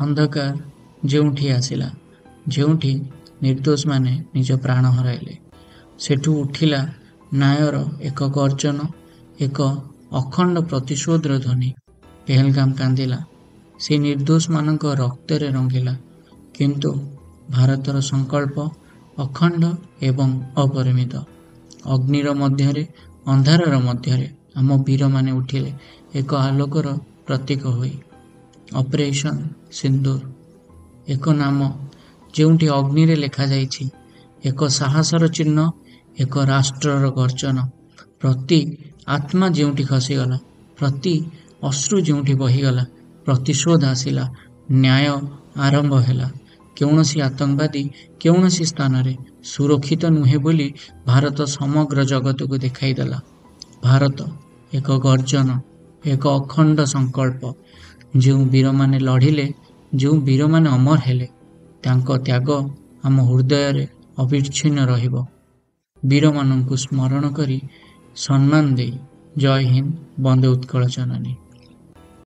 ଅନ୍ଧକାର ଯେଉଁଠି ଆସିଲା, ଯେଉଁଠି ନିର୍ଦ୍ଦୋଷମାନେ ନିଜ ପ୍ରାଣ ହରାଇଲେ, ସେଠୁ ଉଠିଲା ନ୍ୟାୟର ଏକ ଗର୍ଜନ, ଏକ ଅଖଣ୍ଡ ପ୍ରତିଶୋଧର ଧ୍ୱନି। ପେହେଲଗାମ କାନ୍ଦିଲା, ସେ ନିର୍ଦ୍ଦୋଷମାନଙ୍କ ରକ୍ତରେ ରଙ୍ଗିଲା, କିନ୍ତୁ ଭାରତର ସଂକଳ୍ପ ଅଖଣ୍ଡ ଏବଂ ଅପରିମିତ। ଅଗ୍ନିର ମଧ୍ୟରେ, ଅନ୍ଧାରର ମଧ୍ୟରେ ଆମ ବୀରମାନେ ଉଠିଲେ ଏକ ଆଲୋକର ପ୍ରତୀକ ହୋଇ। ଅପରେସନ୍ ସିନ୍ଦୁର, ଏକ ନାମ ଯେଉଁଠି ଅଗ୍ନିରେ ଲେଖାଯାଇଛି, ଏକ ସାହସର ଚିହ୍ନ, ଏକ ରାଷ୍ଟ୍ରର ଗର୍ଜନ। ପ୍ରତି ଆତ୍ମା ଯେଉଁଠି ଖସିଗଲା, ପ୍ରତି ଅଶ୍ରୁ ଯେଉଁଠି ବହିଗଲା, ପ୍ରତିଶୋଧ ଆସିଲା, ନ୍ୟାୟ ଆରମ୍ଭ ହେଲା। କୌଣସି ଆତଙ୍କବାଦୀ କୌଣସି ସ୍ଥାନରେ ସୁରକ୍ଷିତ ନୁହେଁ ବୋଲି ଭାରତ ସମଗ୍ର ଜଗତକୁ ଦେଖାଇଦେଲା। ଭାରତ ଏକ ଗର୍ଜନ, ଏକ ଅଖଣ୍ଡ ସଂକଳ୍ପ। ଯେଉଁ ବୀରମାନେ ଲଢ଼ିଲେ, ଯେଉଁ ବୀରମାନେ ଅମର ହେଲେ, ତାଙ୍କ ତ୍ୟାଗ ଆମ ହୃଦୟରେ ଅବିଚ୍ଛିନ୍ନ ରହିବ। ବୀରମାନଙ୍କୁ ସ୍ମରଣ କରି ସମ୍ମାନ ଦେଇ ଜୟ ହିନ୍ଦ, ବନ୍ଦେ ଉତ୍କଳ ଜନନୀ।